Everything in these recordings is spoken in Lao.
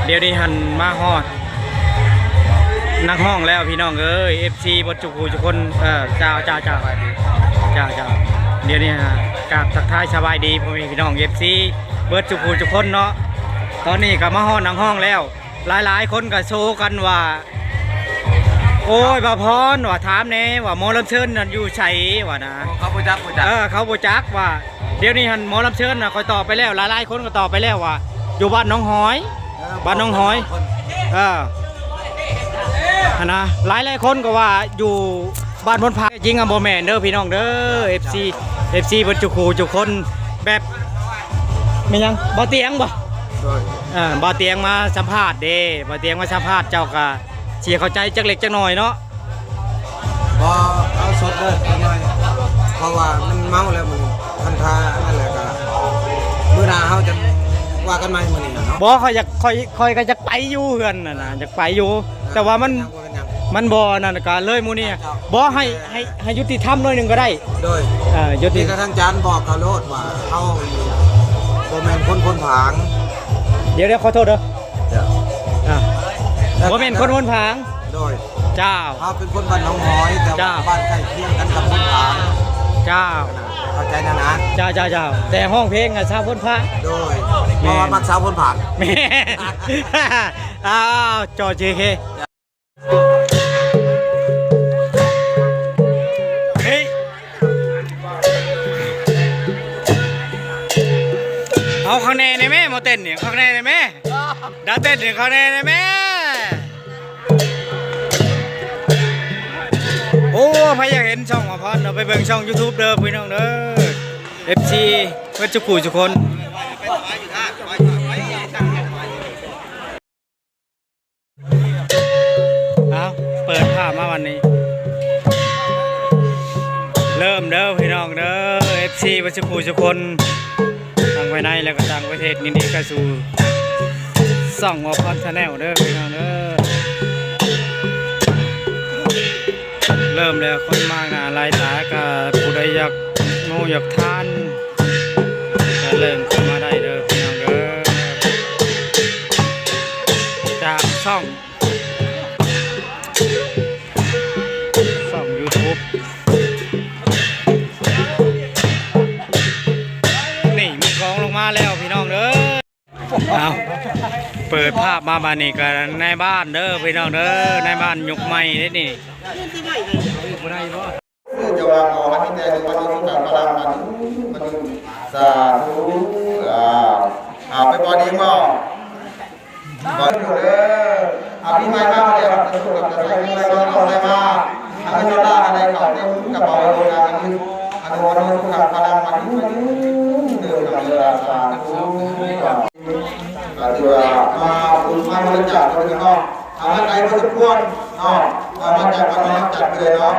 ດຽວນີ້ຫັ້ນມາຮອດນັກຮ້ອງແລ້ວພີ່ນ້ອງເອີຍ ເອັຟຊີ ເບິດທຸກຜູ້ທຸກຄົນ. ເອີ ເຈົ້າ ເຈົ້າ ເຈົ້າ ເຈົ້າ ເຈົ້າ ດຽວນີ້ກໍກາບທັກທາຍສະບາຍດີພໍ່ແມ່ພີ່ນ້ອງ ເອັຟຊີ ເບິດທຸກຜູ້ທຸກຄົນເນາະ. ຕອນນີ້ກໍມາຮອດນັກຮ້ອງແລ້ວ ຫຼາຍໆຄົນກໍໂຊກັນວ່າ ໂອ້ຍ ບ່າວພອນ ວ່າ ຖາມແດ່ວ່າໝໍລຳເຊີນນັ້ນຢູ່ໃສວ່ານະ. ເຂົາບໍ່ຈັກ ບໍ່ຈັກ ເອີ ເຂົາບໍ່ຈັກວ່າ ດຽວນີ້ຫັ້ນໝໍລຳເຊີນນະ ຂ້ອຍຕອບໄປແລ້ວ ຫຼາຍໆຄົນກໍຕອບໄປແລ້ວວ່າ ຢູ່ບ້ານໜອງຫອຍ ເອີ ບ້ານໜອງຫອຍ ເອີ ຫັ້ນນະ. ຫຼາຍໆຄົນກໍວ່າຢູ່ບ້ານໂພນຜາງ ຈິງອະບໍ່ແມ່ນເດີພີ່ນ້ອງເດີ ເອັຟຊີ ເອັຟຊີເພິ່ນຈຸຄູ່ຈຸຄົນ ແບບ ແມ່ນຫຍັງ ບ່າວຕຽງບໍ່? ໂດຍ ເອີ ບ່າວຕຽງມາສຳພາດເດ້ ບ່າວຕຽງມາສຳພາດ ເຈົ້າກໍຊິເຂົ້າໃຈຈັກເລັກຈັກໜ້ອຍເນາະ. ບໍ່ ເອົາສົດເດີຈັກໜ້ອຍ ເພາະວ່າມັນເມົາແລ້ວມື້ນີ້ ຄັນຖ້າອັນນັ້ນແຫຼະກໍມື້ໜ້າເຮົາຈະວ່າກັນໃໝ່ມື້ນີ້ເນາະ. ບໍ່ ຂ້ອຍຢາກ ຂ້ອຍ ຂ້ອຍກໍຢາກໄປຢູ່ເຮືອນຫັ້ນນະ ຢາກໄປຢູ່ ແຕ່ວ່າມັນ ມັນບໍ່ອັນນັ້ນ ກໍເລີຍມື້ນີ້ ເຈົ້າ ບໍ່ ໃຫ້ ໃຫ້ ໃຫ້ຍຸຕິທຳໜ້ອຍໜຶ່ງກໍໄດ້. ໂດຍ ເອີ ຍຸຕິ ນີ້ກໍທາງຈານບອກເຂົາໂລດວ່າເຮົາບໍ່ແມ່ນຄົນໂພນຜາງ. ດຽວ ດຽວ ຂໍໂທດເດີ ເຈົ້າ ອ່າ ບໍ່ແມ່ນຄົນໂພນຜາງ. ໂດຍ ເຈົ້າ ເຮົາເປັນຄົນບ້ານໜອງຫອຍ ແຕ່ວ່າ ເຈົ້າ ບ້ານໃກ້ຄຽງກັນກັບໂພນຜາງ. ເຈົ້າ ເຂົ້າໃຈແນວນັ້ນ. ເຈົ້າ ເຈົ້າ ເຈົ້າ ແຕ່ຮ້ອງເພງອະຊາວໂພນຜາງ. ໂດຍ ແມ່ນ ເພາະວ່າມັກສາວໂພນຜາງ. ແມ່ນ ອ້າວ ຈໍເຈເຄ ເຮີ້ຍ ເອົາຂ້າງແນ່ໄດ້ແມ້ ໝໍເຕັ້ນນີ້ ຂ້າງແນ່ໄດ້ແມ້ ດາເຕັ້ນນີ້ ຂ້າງແນ່ໄດ້ແມ້. ໂອ້ ໃຜຢາກເຫັນຊ່ອງໝໍພອນເນາະ ໄປເບິ່ງຊ່ອງຢູທູບເດີພີ່ນ້ອງເດີ ເອັຟຊີ ເບິດທຸກຜູ້ທຸກຄົນ. ເອົາ ເປີດພາບມາບັດນີ້ ເລີ່ມເດີພີ່ນ້ອງເດີ ເອັຟຊີ ເບິດທຸກຜູ້ທຸກຄົນ ທັງພາຍໃນ ແລະ ກໍຕ່າງປະເທດ ຍິນດີເຂົ້າສູ່ຊ່ອງໝໍພອນ Channel ເດີພີ່ນ້ອງເດີ. ເລີ່ມແລ້ວ ຄົນມາກໜ້າຫຼາຍຕາ ກໍຜູ້ໃດຢາກຮູ້ຢາກທານ ກໍເລີ່ມເຂົ້າມາໄດ້ເດີພີ່ນ້ອງເດີ ຈາກຊ່ອງ ຊ່ອງຢູທູບ. ນີ້ ມືກອງລົງມາແລ້ວພີ່ນ້ອງເດີ. ເອົາ ເປີດພາບມາບາດນີ້ກໍນາຍບ້ານເດີພີ່ນ້ອງເດີ ນາຍບ້ານຍຸກໃໝ່ເດ້ນີ້. ເຈົ້າວ່າຂໍໃຫ້ມີແຕ່ເງິນຄຳສຸກຂະພະລັງ ສາທຸ. ອ່າ ອ່າ ໄປບໍ່ດີບໍ່ ບໍ່ດີເດີ. ອ່າ ປີໃໝ່ມາແລ້ວ ສຸກຂະພະລັງ ໄຫຼມາ ເງິນດອນລ່າ ໄດ້ເຂົ້າເຕັມກະເປົາໂລດ ອາຍຸ ອາຍຸ ວັນໂນ ສຸຂັງ ພະລັງ ມາຍຸ ມາຍຸ ເດີ ສາທຸ. ກໍຖືວ່າມາອຸດໜູນມາບໍລິຈາກເພິ່ນເນາະ ອ່າ ມາໄກພໍສົມຄວນເນາະ ອ່າ ມາຈາກບ້ານນອກຈາກເພື່ອນເນາະ.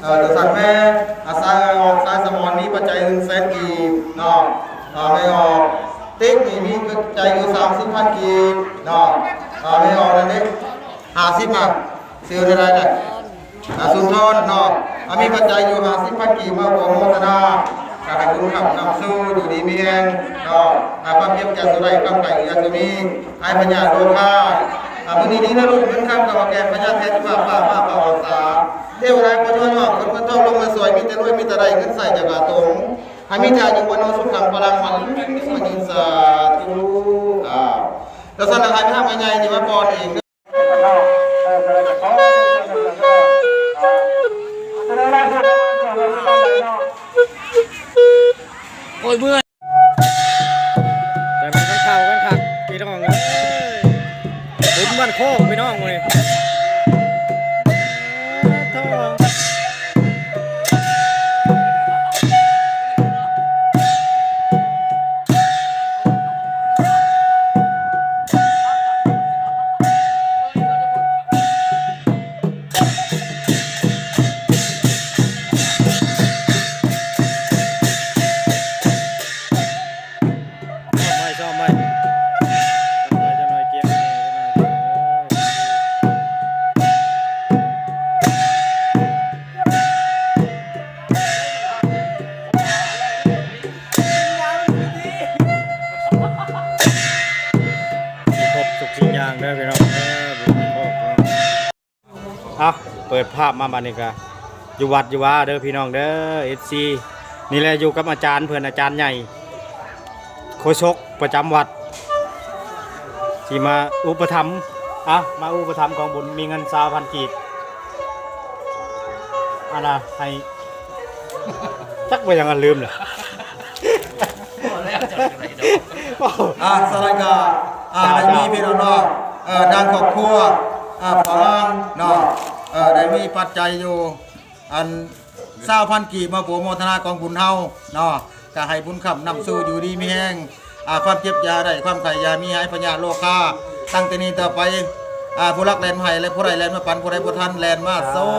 ເອີ ຈັ່ງຊັ້ນແມ່ ອາ ສາຍອອກ ສາຍສະໝອນ ມີປັດໄຈໜຶ່ງແສນກີບເນາະ ອ່າ ແມ່ອອກ ຕິກນີ້ມີປັດໄຈຢູ່ສາມສິບພັນກີບເນາະ ອ່າ ແມ່ອອກນັ້ນເດ້ ຫ້າສິບ ມາ ຊື່ໄດ້ໄດ້ ອ່າ ສຸນທອນເນາະ ອ່າ ມີປັດໄຈຢູ່ຫ້າສິບພັນກີບ ມາອະນຸໂມທະນາ ກໍໃຫ້ບຸນຄ້ຳນຳຊູ ຢູ່ດີມີແຮງເນາະ ອ່າ ຄວາມເຈັບຢ່າສູ່ໄດ້ ຄວາມໄຂ້ຢ່າສູ່ມີ ຫາຍພະຍາດໂລຄາ ອ່າ ມື້ນີ້ດີນະລຸນເງິນຄຳ ກໍມາແກ່ນພະຍາແທ້ ສຸຂະພາບ ພາພາອອກສາ ເທວະດາກໍທອນອອກ ເງິນເງິນທອງລົງມາຊ່ວຍ ມີແຕ່ລວຍ ມີແຕ່ໄດ້ ເງິນໃຊ້ຢ່າຂາດຕົງ ໃຫ້ມີແຕ່ອາຍຸ ວັນໂນ ສຸຂັງ ພະລັງ ມາຍຸ ມາຍຸ ສາທຸ. ອ່າ ແລ້ວຊັ້ນລະ ໃຫ້ພະແມ່ໃຫຍ່ນີ້ມາປ້ອນເອງເດີ. ໂອ້ຍ ເມື່ອຍ ແຕ່ມັນເຂົ້າກັນຄັກພີ່ນ້ອງເອີຍ ບຸນບ້ານໂຄກພີ່ນ້ອງເອີຍ. ເດີພີ່ນ້ອງເດີ ເອົາ ເປີດພາບມາບັດນີ້ກະຢູ່ວັດຢູ່ວາເດີພີ່ນ້ອງເດີ ເອັຟຊີ ນີ້ແຫຼະ ຢູ່ກັບອາຈານເພິ່ນ ອາຈານໃຫຍ່ ໂຄສົກປະຈຳວັດ ທີ່ມາອຸປະຖຳ ອ່ະ ມາອຸປະຖຳກອງບຸນ ມີເງິນຊາວພັນກີບ ອັນນ່າ ໃຫ້ ຈັກວ່າຫຍັງ ອັນລືມລະ ບໍ່ແລ້ວຈັກໄດ້ດອກ ອ່າ ສະນັ້ນກໍ ອ່າ ໄດ້ມີພີ່ນ້ອງເນາະ ເອີ ທາງຄອບຄົວ ອ່າ ພໍ່ລາງເນາະ ເອີ ໄດ້ມີປັດໄຈຢູ່ ອັນ ຊາວພັນກີບ ມາໂປຣໂມທະນາກອງບຸນເຮົາເນາະ ກໍໃຫ້ບຸນຄ້ຳນຳສູ່ ຢູ່ດີມີແຮງ ອ່າ ຄວາມເຈັບຢ່າໄດ້ ຄວາມໄຂ້ຢ່າມີ ຫາຍພະຍາດໂລຄາ ຕັ້ງແຕ່ນີ້ຕໍ່ໄປ ອ່າ ຜູ້ລັກແລ່ນມາໃຫ້ ແລະ ຜູ້ໄດ້ແລ່ນມາປັນ ຜູ້ໃດບໍ່ທັນແລ່ນມາສົ່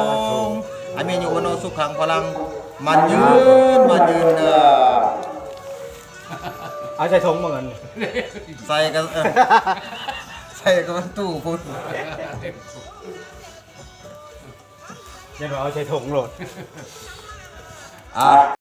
ງ ໃຫ້ມີອາຍຸວັນໂນສຸຂັງພະລັງ ໝັ້ນຍືນ ໝັ້ນຍືນເດີ ເອົາໃສ່ຖົງບໍ່ເງິນ ໃສ່ກັນ ເອີ ໃສ່ກັນຕູ້ພຸ້ນ ຢ່າວ່າເອົາໃສ່ຖົງໂລດ ອ່າ